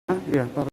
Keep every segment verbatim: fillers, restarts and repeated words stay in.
Ah, iya, Pak.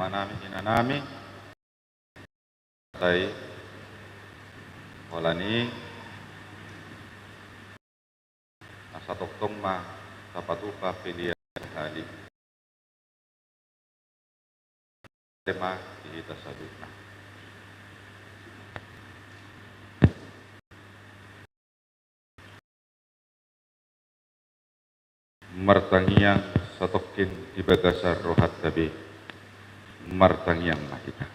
Amanami, inanami, tai, holan i, na satongtong ma tapatupa pelean ni hali. Tema di hita saluhutna. Martangiang satongkin di bagasan rohanta be. Martangiang ma hita.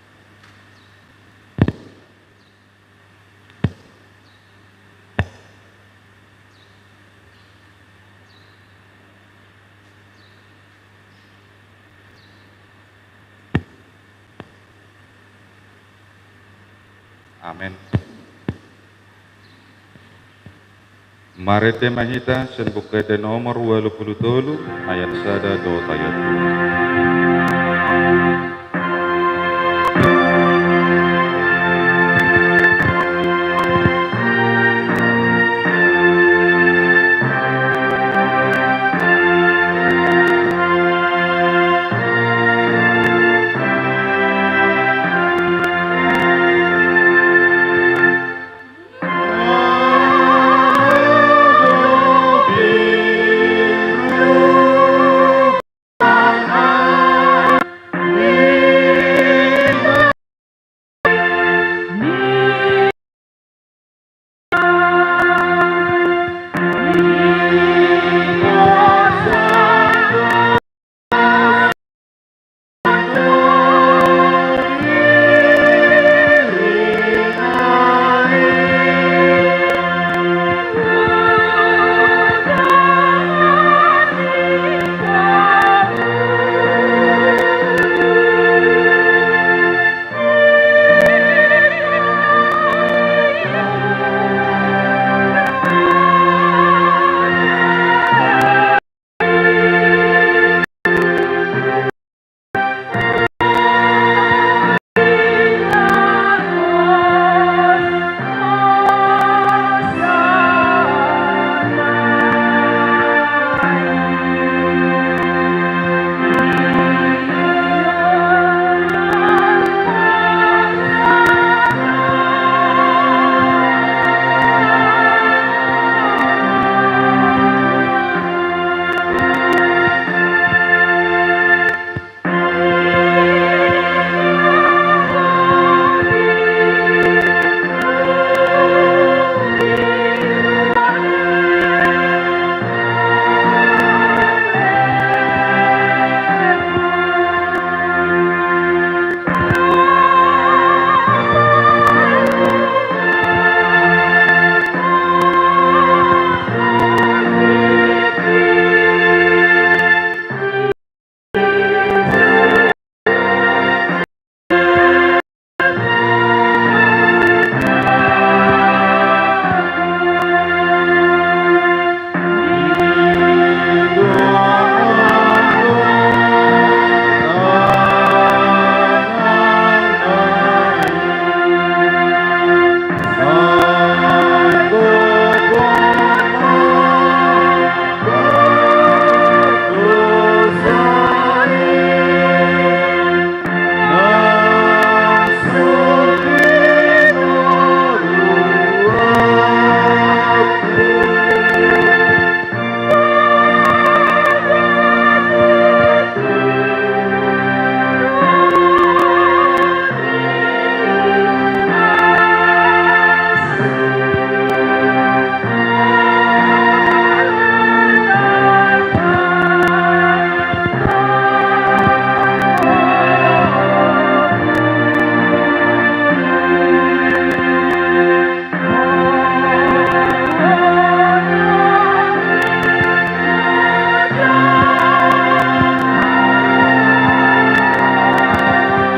Amen. Marende ma hita sian Buku Ende nomor ualu pulu tolu, ayat sada dohot ayat dua.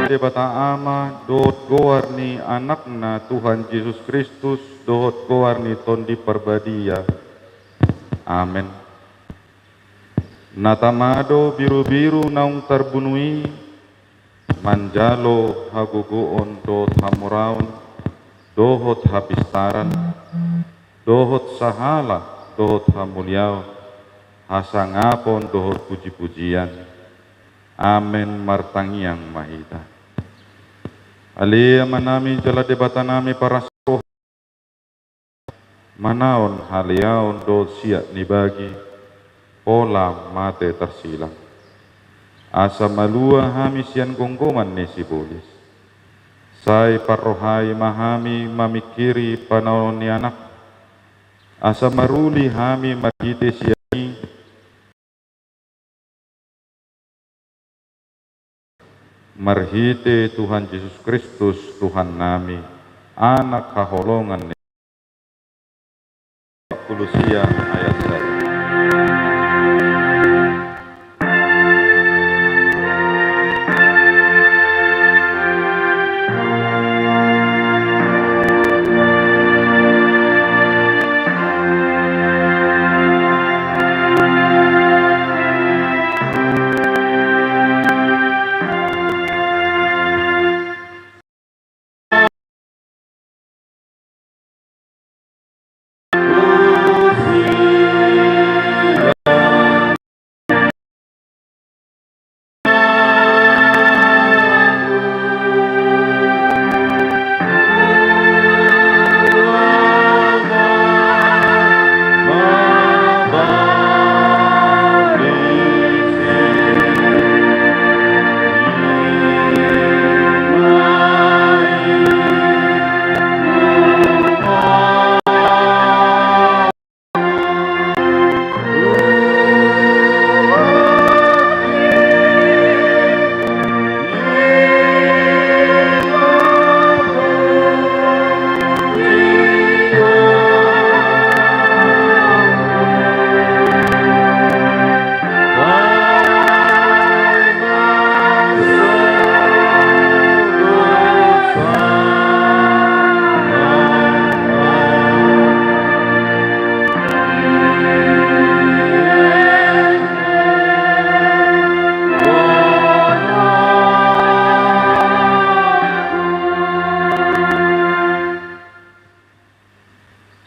Debata Ama, dohot goar ni Anakna Tuhan Jesus Kristus, dohot goar ni Tondi Parbadia. Amen. Na tama do birubiru naung tarbunu i, manjalo hagogoon dohot hamoraon, dohot hapistaran, dohot sahala, dohot hamuliaon, hasangapon dohot pujipujian. Amen. Martangiang ma hita. Ale Amanami jala Debatanami parasroha, manaon haleaon dohot siat ni bagi, pola mate tarsilang. Asa malua hami sian gomgoman ni sibolis. Sai parrohai ma hami mamingkiri panaon ni Anak. Asa maruli hami marhite sian i, marhite Tuhan Jesus Kristus Tuhannami, Anak haholongan ni. Pulu sia ayat sada.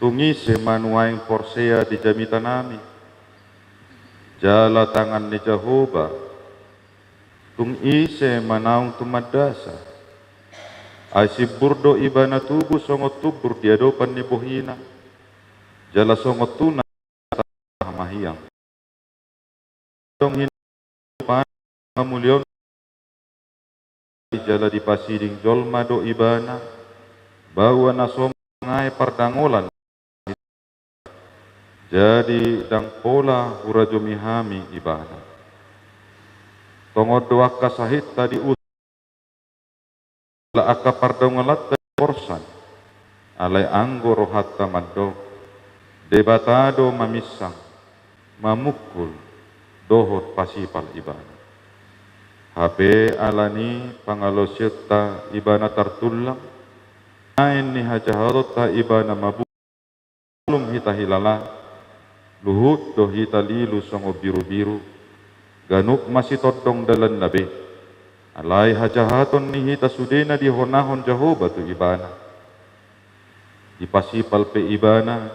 Tung ise ma nuaeng porsea di jamitanami, jala tangan ni Jahowa, tung ise ma naung tumandasa? Ai simbur do ibana tubu songon tumbur di adopan ni bohina, jala songon tunas hamahiang. Adong hinan pangamulion, jala dipasiding jolma do ibana, baoa na so mangae pardangolan. Jadi ndang pola hurajomi hami ibana. Tongon do angka sahitta dius- Ala angka pardangolanta diporsan, alai anggo rohanta mandok, Debata do maminsang, mamungkul, dohot pasipal ibana. Hape ala ni pangalaosionta ibana tartullang, naeng ni hajahatonta ibana mabu- Malum hita hilala, luhut do hita lilu songon birubiru, ganup masitondong dalanna be. Alai hajahaton ni hita sudena dihonahon Jahowa tu ibana. Dipasipal pe ibana,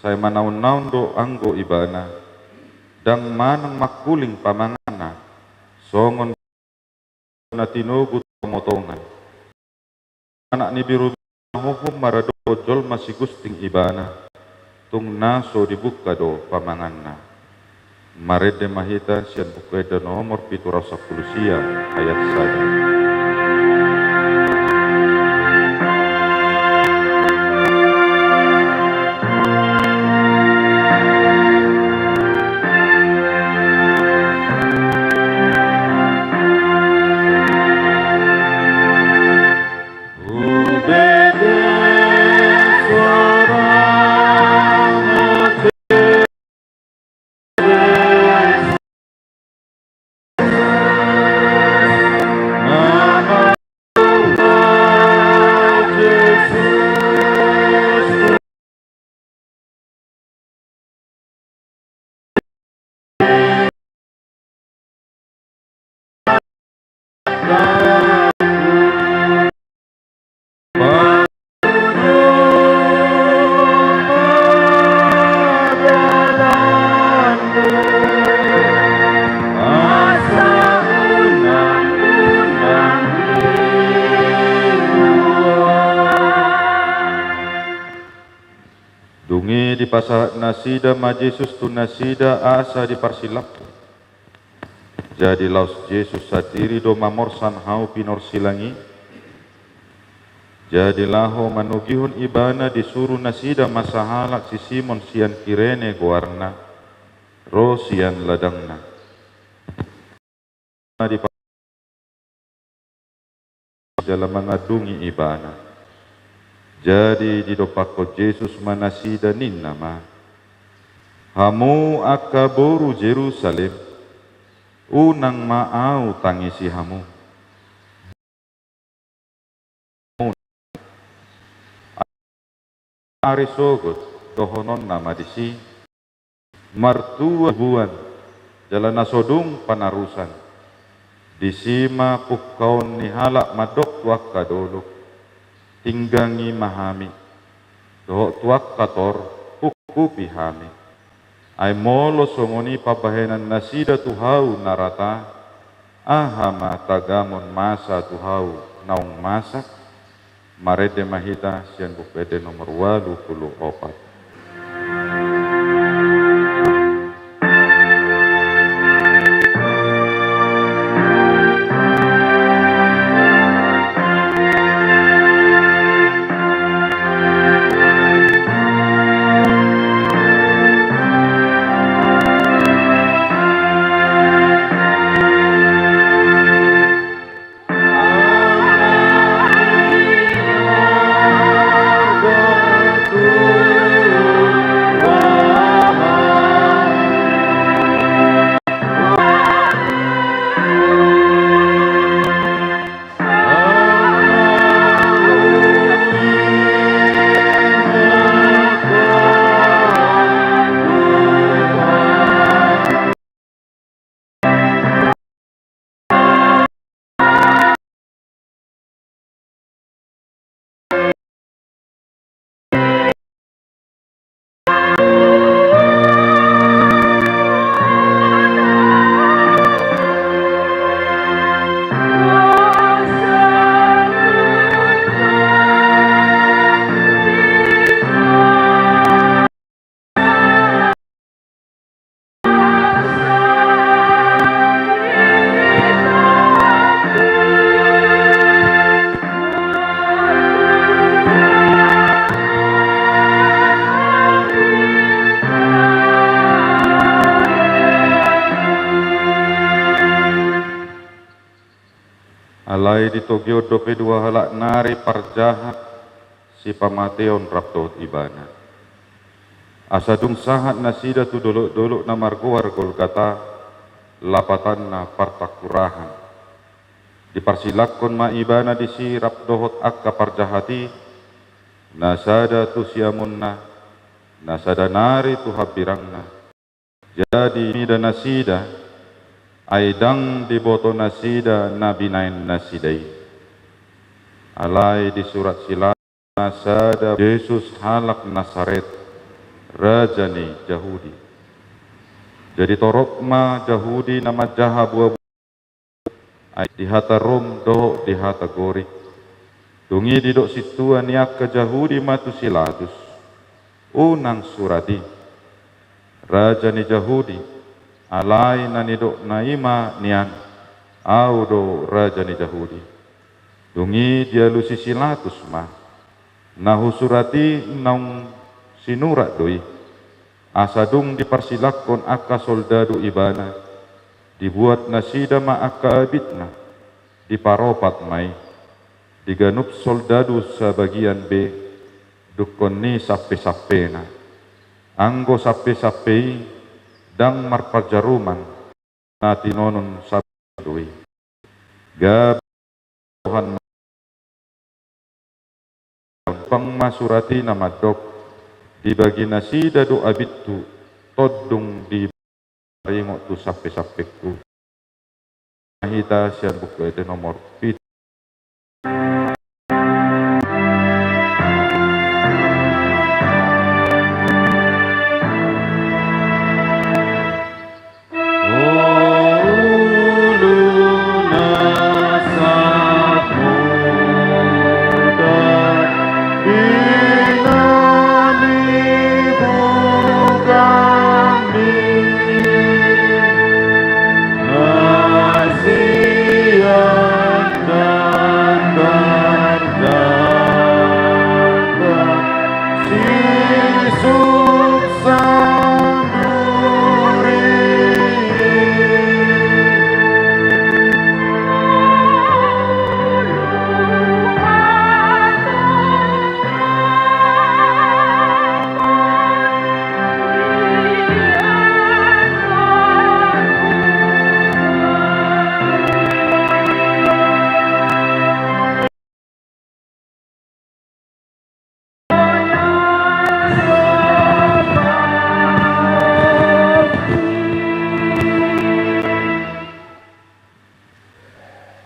sai manaonnaon do anggo ibana, ndang manang mangkuling pamanganna, songon na tinogu tu hamotongan. Anak ni birubiru na hohom maradophon jolma sigusting ibana, tung na so dibungka do pamanganna. Marende ma hita sian Buku Ende nomor pitu ratus sampulu sia ayat sada. Pasahat nasida ma Jesus tu nasida asa diparsilangkon. Jadi laos Jesus sandiri do mamorsan hau pinorsilang i. Jadi laho manogihon ibana disuru nasida ma sahalak si Simon sian Kirene goarna, ro sian ladangna. Di jala mangandungi ibana. Jadi didompakkon Jesus ma nasida ninna ma: Hamu angka boru Jerusalem, unang ma ahu tangisi hamu. Ari sogot dohononna ma disi, martua buan jala na so dung panarusan. Disi ma pungkaon ni halak mandok tu angka dolok: Tinggangi ma hami, dohot tu angka tor: Pungkupi hami. Ai molo songon i pambahenan nasida tu hau na rata, aha ma tagamon masa tu hau naung masak? Marende ma hita sian Buku Ende nomor ualu pulu opat. Alai ditogihon dope dua halak nari parjahat sipamateon rap dohot ibana. Asa dung sahat nasida tu dolok-dolok na margoar Golgata, lapatanna Partangkurahan. Diparsilangkon ma ibana disi rap dohot angka parjahat i, na sada tu siamunna, na sada nari tu hambirangna. Jadi mida nasida, ai ndang diboto nasida na binaen nasida i. Alai disurat si Latus na sada: Jesus halak Nasaret, raja ni Jahudi. Jadi torop ma Jahudi na manjaha buabua, ai di hata Rom dohot di hata Gorik. Dung i didok sintua ni angka Jahudi ma tu si Latus: Unang surat i: Raja ni Jahudi. Alai na nidokna i ma nian: Ahu do raja ni Jahudi. Dung i dialusi si Latus ma: Na husurat i naung sinurat do i. Asa dung diparsilangkon angka soldadu ibana, dibuat nasida ma angka abitna, diparopat ma i. Di ganup soldadu sabagian be, dungkon ni sampe-sampena. Anggo sampe-sampe i ndang marpajaruman, na tinonon sabagian do i. Gabe Tuhan ma, umpang ma surat i na mandok: Dibagi nasida do abithu, tondung di ringot tu sampe-sampengku. Hita sian Buku Ende nomor pitu.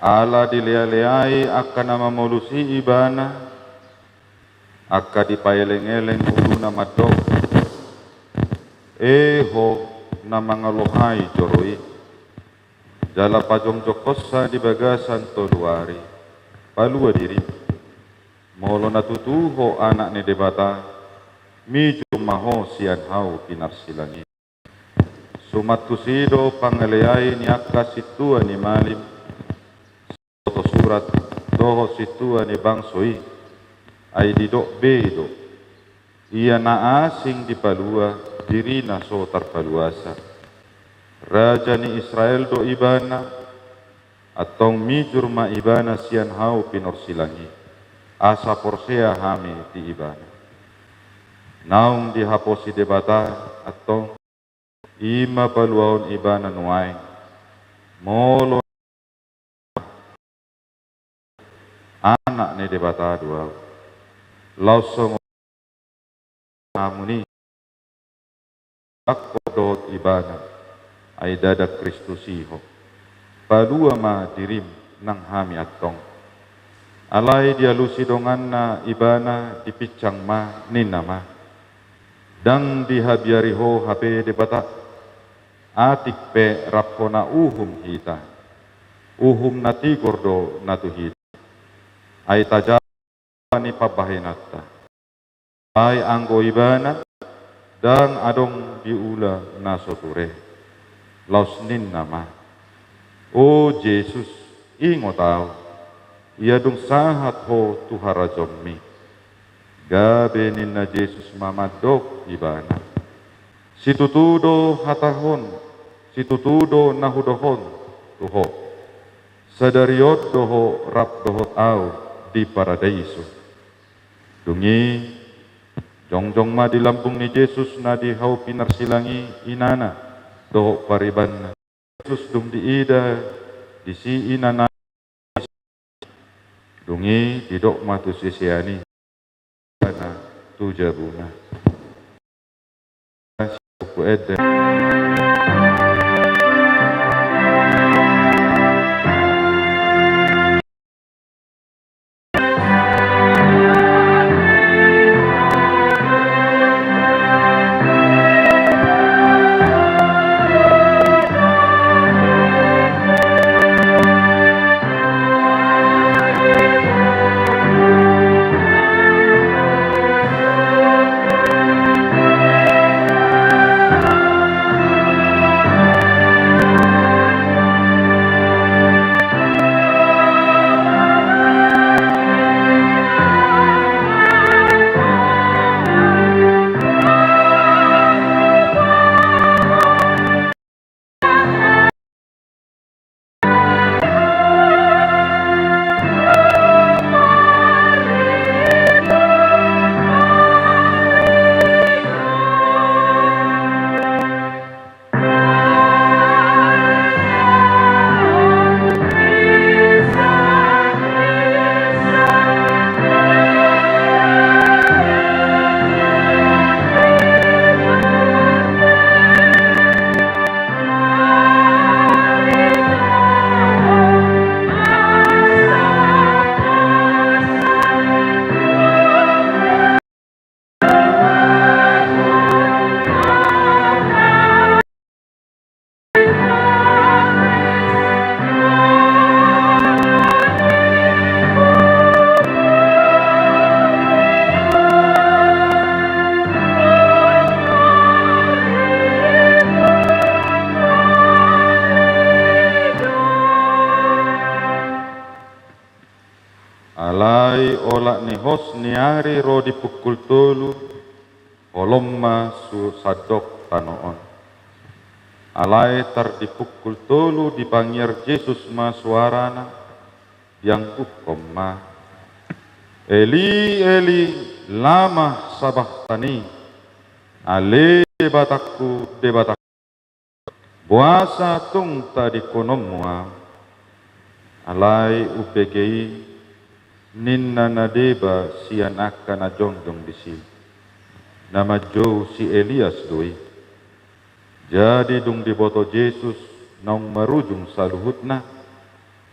Ala dilealeai angka na mamolus i ibana, angka dipaelengeleng uluna mandok: E ho na mangalohai joro i, jala pajongjongkonsa di bagasan tolu ari, palua dirim. Molo na tutu ho Anak ni Debata, mijur ma ho sian hau pinarsilang i. Suman tusi do pangaleai ni angka sintua ni malim, siboto surat, dohot sintua ni bangso i. Ai didok be do: Ia na asing dipalua, dirina so tarpaluasa. Raja ni Israel do ibana. Antong mijur ma ibana sian hau pinarsilang i, asa porsea hami di ibana. Naung dihaposi Debata antong, i ma paluahon ibana nuaeng. Molo Anak ni Debata do ahu, laos songon hamu ni angko dohot ibana, ai ndada Kristus i ho. Palua ma dirim nang hami antong. Alai dialusi donganna ibana, dipinsang ma, ninna ma: Ndang dihabiari ho hape Debata. Atik pe rap hona uhum hita, uhum na tigor do na tu hita. Ai tajalo ni pambahenanta. Ai anggo ibana, ndang adong diula na so ture. Laos ninna ma: O Jesus, ingot ahu, ia dung sahat ho tu harajaonmi. Gabe ninna Jesus ma mandok ibana: Situtu do hatahon, situtu do na hudokhon tu ho: Sadari on do ho rap dohot ahu di paradaiso. Dung i, jongjong ma di lambung ni Jesus na di hau pinarsilang i inana dohot paribanna. Jesus dung diida disi inana, dung i didok ma tu sisean i, na tu jabuna. Ku ende. Alai olat ni hos ni ari ro di pukul tolu, holom ma sandok tano on. Alai tar di pukul tolu dipangiar Jesus ma suarana, diangguhon ma: Eli, Eli, lama sabachthani? Ale Debatangku, Debatangku, boasa tung tadingkononmu ahu? Alai umbege i ninna na deba sian angka na jongjong disi: Na manjou si Elias do i. Jadi dung diboto Jesus naung marujung saluhutna,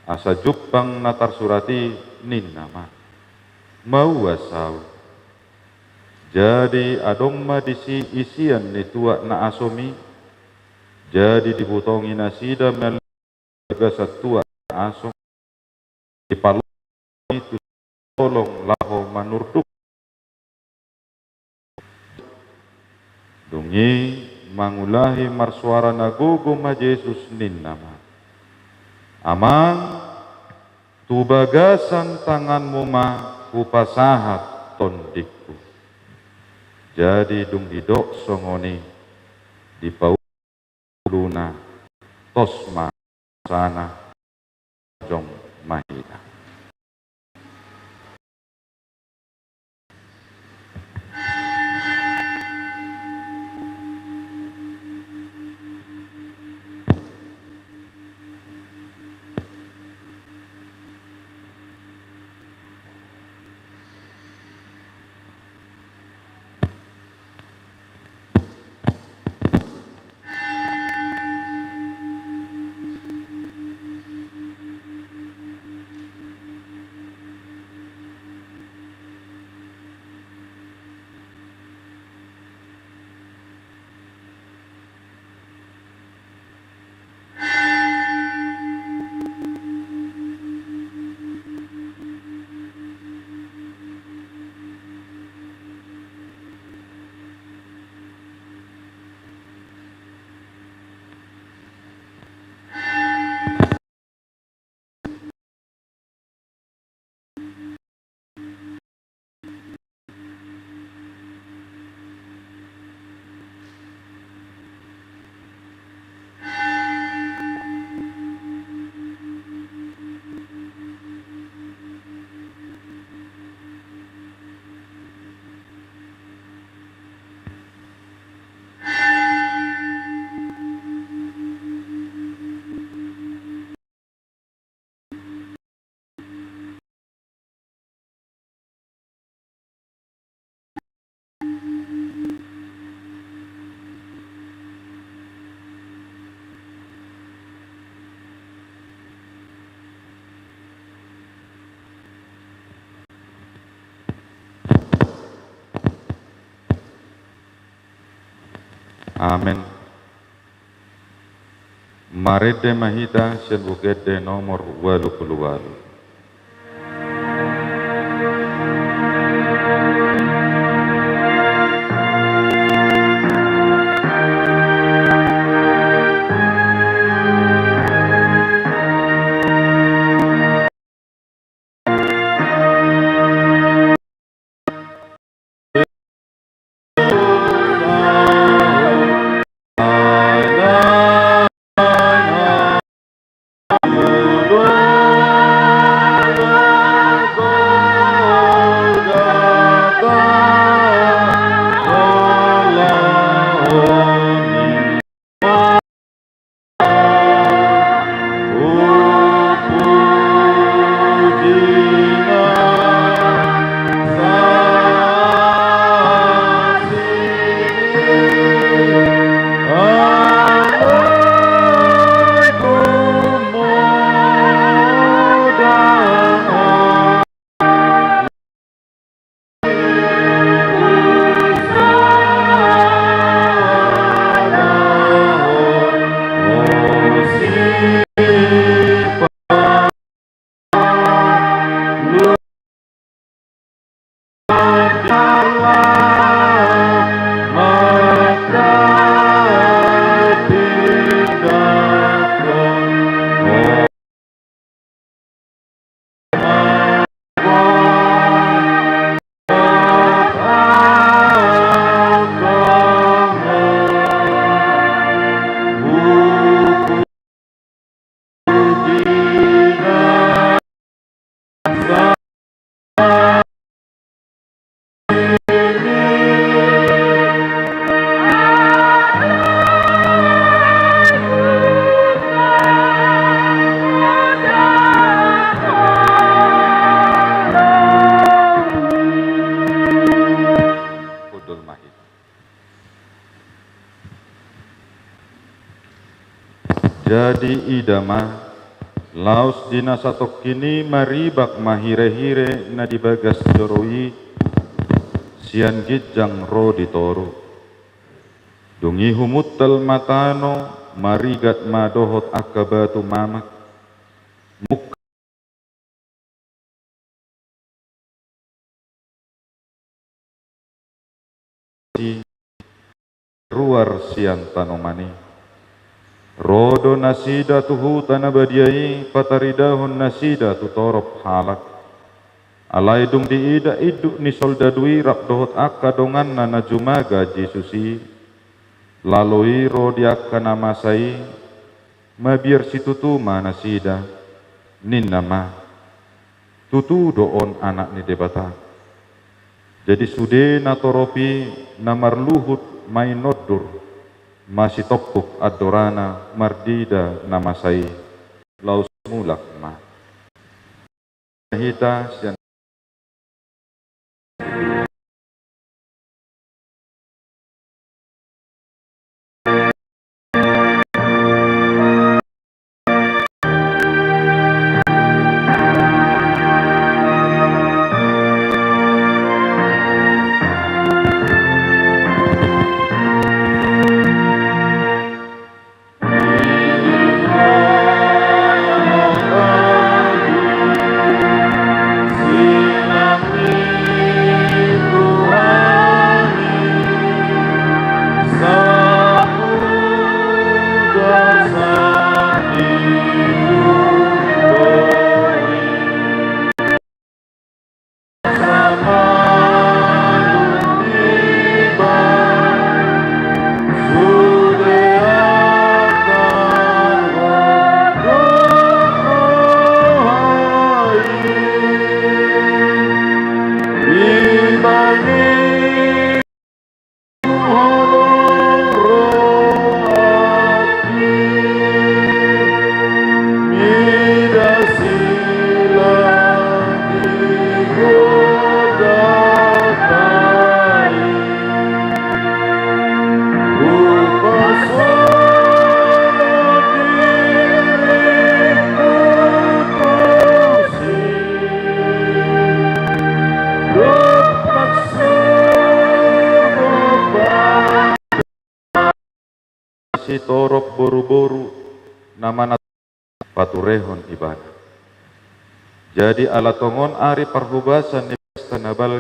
asa jumpang na tarsurat i, ninna ma: Mauas ahu. Jadi adong ma disi isian ni tuak na asom i. Jadi dibutongi nasida ma i bagasan tuak na asom, dipalua i tu tolong laho manurduk. Dung i mangulahi marsuara na gogo ma Jesus, ninna ma: Amang, tu bagasan tanganmu ma hupasahat tondingku. Jadi dung didok songon i, dipauluna, tos ma sana, jongjong ma hita. Amen. Marende ma hita sian Buku Ende nomor ualu pulu ualu. Jadi ida ma, Laos di na satongkin i maribak ma hirehire na di bagas joro i sian ginjang ro di toru. Dung i humuntal ma tano, marigat ma dohot angka batu mamak. Mungka si ruar sian tanoman i. Ro do nasida tu huta na badia i pataridahon nasida tu torop halak. Alai dung diida induk ni soldadu i rap dohot angka donganna na jumaga Jesus i, lalo i ro di angka na masa i, mabiar situtu ma nasida, ninna ma: Tutu do on Anak ni Debata. Jadi sude na torop i na marluhut ma i nondur, masitompuk andorana marnida na masa i, laos mulak ma. Hita sian sitorop boruboru na manat paturehon ibana. Jadi ala tongon ari parhubasan ni pesta na balga,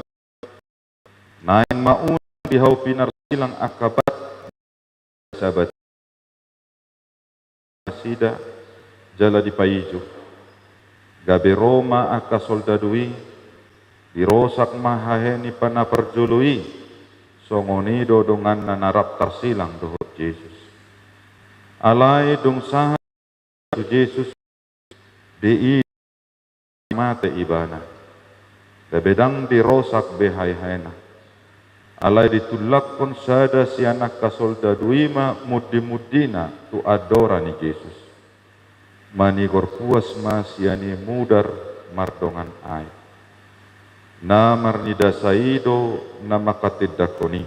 naeng ma unang di hau pinarsilang angka bat Sabat nasida jala dipaijuk. Gabe ro ma angka soldadu i, dirosak ma hahe ni panaparjolo i. Songon i do donganna na rap tarsilang dohot Jesus. Alai dung sahat tu Jesus, diida mate ibana, gabe ndang dirosak be haehaena. Alai ditullakkon sada sian angka soldadu i ma mundimundina tu andora ni Jesus, manigor puas ma sian i mudar mardongan aek. Na marnidasa i do na manghatindanghon i,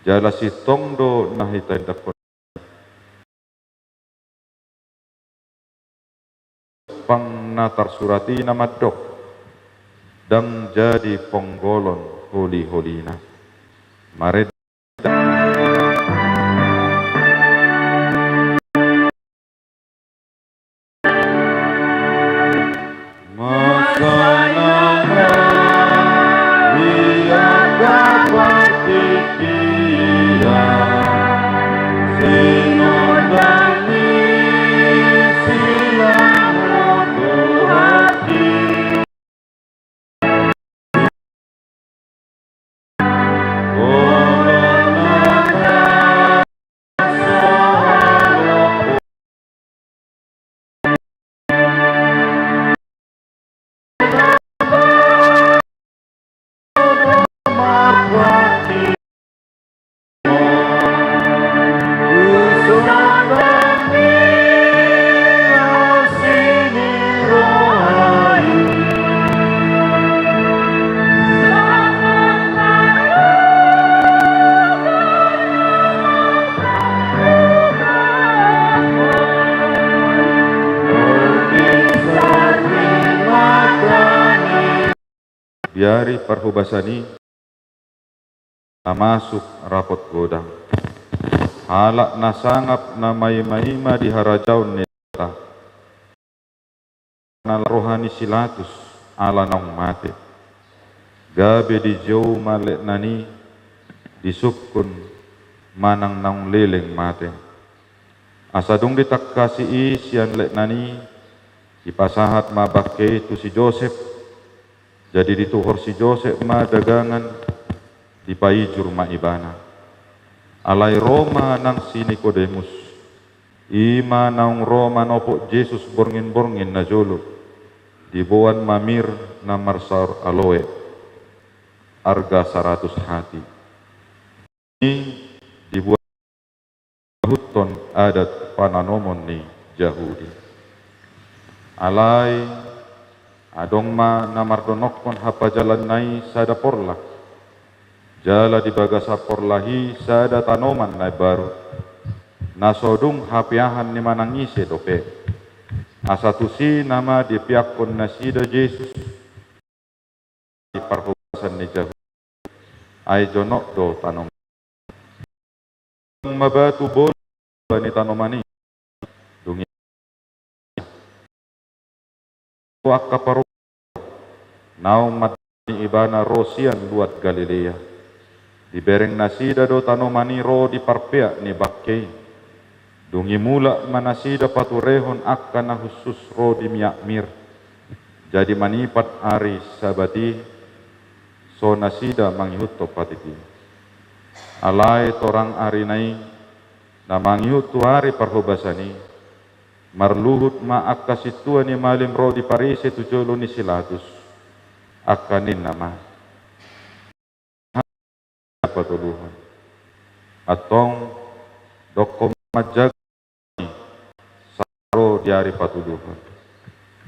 jala sintong do na hitaindanghon. Pang na tarsurat i na mandok, ndang jadi ponggolon holiholina. Marende. Di ari parhobasan i na masuk rapot godang halak na sangap na maimaima di harajaon ni Debata. Na roha ni si Latus ala naung mate. Gabe dijou ma letnan i, disungkun manang naung leleng mate. Asa dung ditangkasi i sian letnan i, dipasahat ma bangke i tu si Josep. Jadi dituhor si Josep ma dagangan, dipaijur ma ibana. Alai ro ma nang si Nikodemus, i ma naung ro manopot Jesus borngin-borngin na jolo, diboan ma mir na marsaor aloe, arga saratus hati. I dibuat huton adat pananomon ni Jahudi. Alai adong ma na mardonokkon hapajalanna i sada porlak, jala di bagasan porlak i sada tanoman na imbaru, na so dung hapeahan ni manang ise dope. Asa tusi nama dipeakkon nasida Jesus di parhobasan ni Jahudi. Ai jonok do tanoman. Dung ma batu bolon bani tanoman i. Dung i angka parompuan naung mandalani ibana ro sian luat Galilea. Dibereng nasida do tanoman i ro di parpeak ni bangke i. Dung i mulak ma nasida paturehon angka na hushus ro di miak mir. Jadi manipat ari Sabat i, so nasida mangihuthon patik i. Alai torang arina i, na mangihut tu ari parhobasan i, marluhut ma angka sintua ni malim ro di Parise tu jolo ni si Latus, angka ninna ma: Patoluhon. Antong, dokkon manjaga ro di ari patoluhon,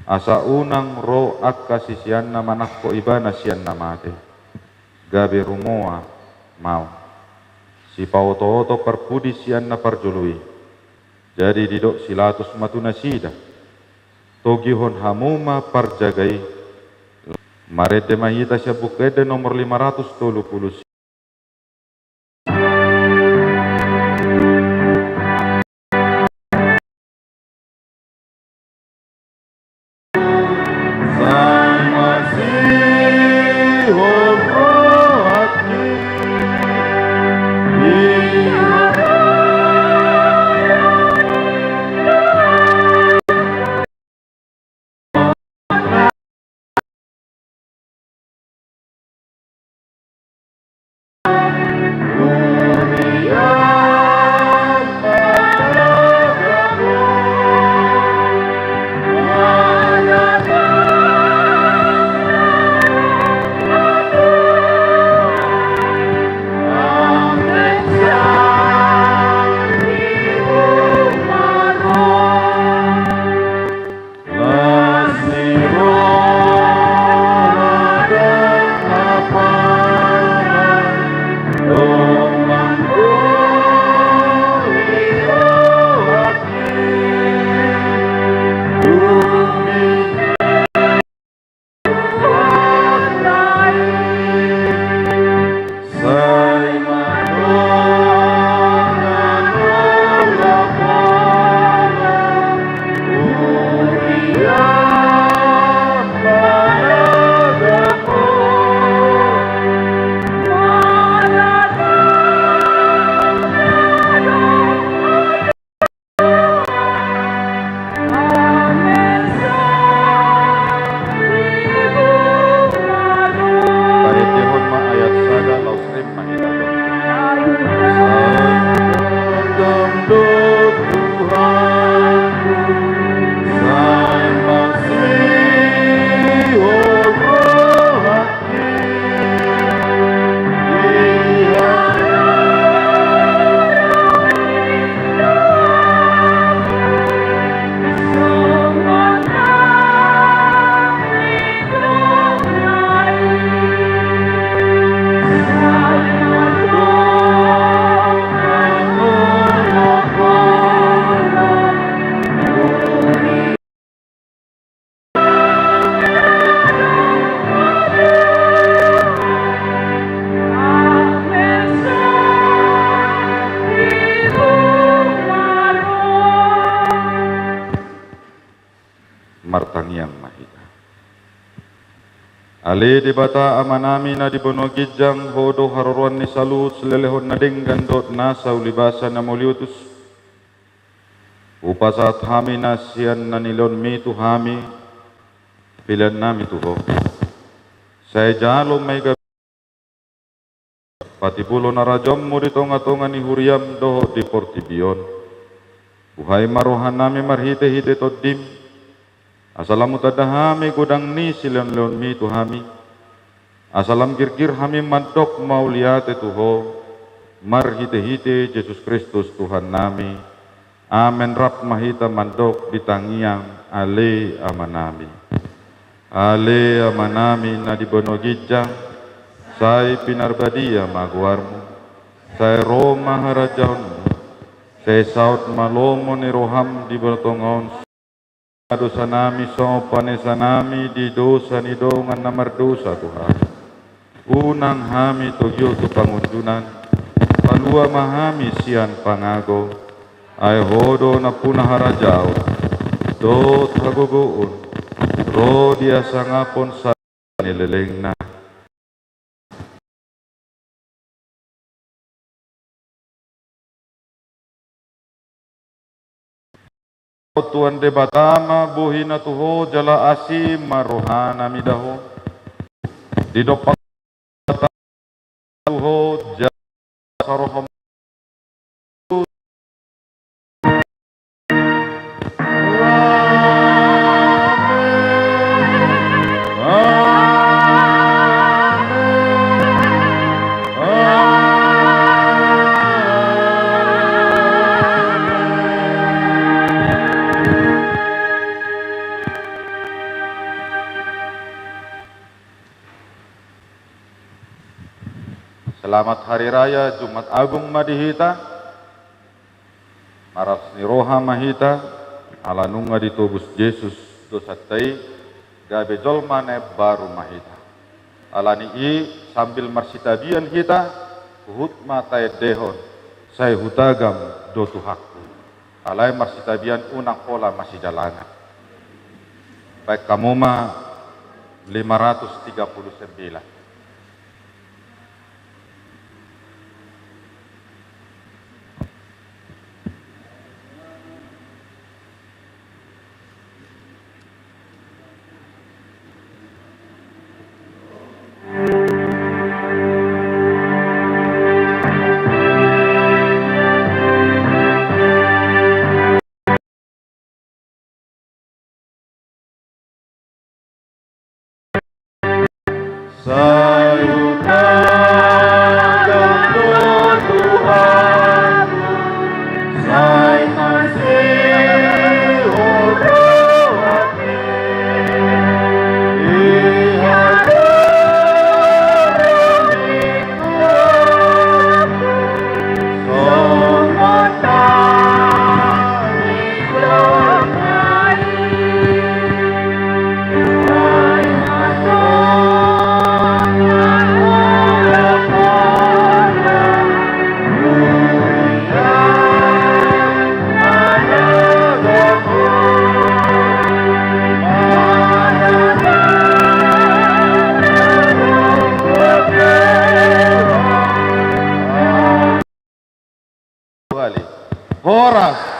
asa unang ro angka siseanna manangko ibana sian na mate. Gabe rumoa ma on. Sipaotooto parpudi sian na parjolo i. Jadi didok si Latus ma tu nasida: Togihon hamu ma parjaga i. Marende ma hita sian Buku Ende nomor lima ratus tolu pulu sia. Ale Debata Amanami na di banua ginjang, Ho do haroroan ni saluhut silehon na denggan dohot nasa ulibasa na mauliutus. Hupasahat hami na sian na nilehonMi tu hami, pelean nami tu Ho. Sai jalo ma i gabe patibulhon harajaonMu di tongatonga ni huriaM dohot di portibi on. Buhai ma rohanami marhitehite TondiM, asa lam hutanda hami godang ni silehonlehonMi tu hami, asa lam girgir hami mandok mauliate tu Ho, marhitehite Jesus Kristus Tuhannami. Amen. Rap ma hita mandok di tangiang Ale Amanami. Ale Amanami na di banua ginjang, sai pinarbadia ma goarMu, sai ro ma harajaonMu, sai saut ma lomo ni rohaM di banua tonga on, dosanami songon panesanami di dosa ni dongan na mardosa tu hami. Unang hami togihon tu pangunjunan, palua ma hami sian pangago. Ai Ho do nampuna harajaon dohot hagogoon, ro di hasangapon sahat ni lelengna. Tuhan Debata ma bohina tu ho, jala asi ma rohana mida ho. Didompak tu ho jala saroha. Selamat Hari Raya Jumat Agung ma di hita. Marlas ni roha ma hita, ala nunga ditobus Jesus dosanta i, gabe jolma na baru ma hita. Ala ni i, sambil marsitabian hita, huhut ma taendehon, sai hutagam do Tuhanku. Alai marsitabian, unang pola masidalangan. Baen hamu ma lima ratus tiga puluh sembilan. Horas.